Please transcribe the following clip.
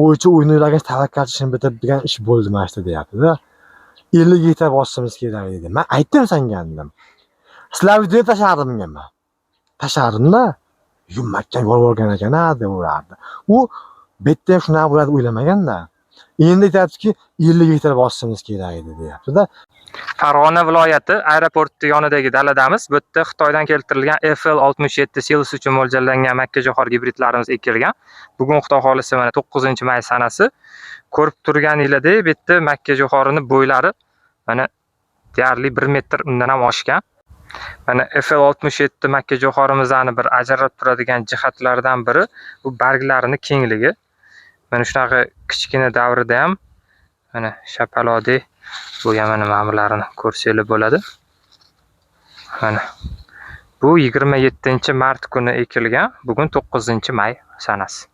O'ychi o'yini tavakkalchi ishini bitirib degan ish bo'ldi mana shu deyapti-da. 50 gektar bosishimiz kerak dedi. Men aytdim senga dedim. Sizlar videoni tashlardim bunga men. Tashlardimda. Yu mahkam yorib olgan ekan a deb o'ylardi. U bu yerda ham shunaqa bo'ladi o'ylamaganda. Endi aytyaptiki, 50 gektar bosishimiz kerak edi deyapti-da. Farg'ona viloyati aeroporti yonidagi daladamiz. Bu yerda Xitoydan keltirilgan FL67 silos uchun mo'ljallangan makkajo'xori gibridlarimiz ekilgan. Bugun Xudo xohlasa mana 9-may sanasi. Ko'rib turganinglardek, bu yerda makkajo'xorini bo'ylari mana deyarli 1 metr undan ham oshgan. Mana FL67 makkajo'xorimizni bir ajralib turadigan jihatlaridan biri bu barglarini kengligi. Mana shunaqa kichkina davrida ham mana shapalodek bo'lgan mana ma'murlarini ko'rsanglar bo'ladi. Mana bu 27-mart kuni ekilgan, bugun 9-may sanasi.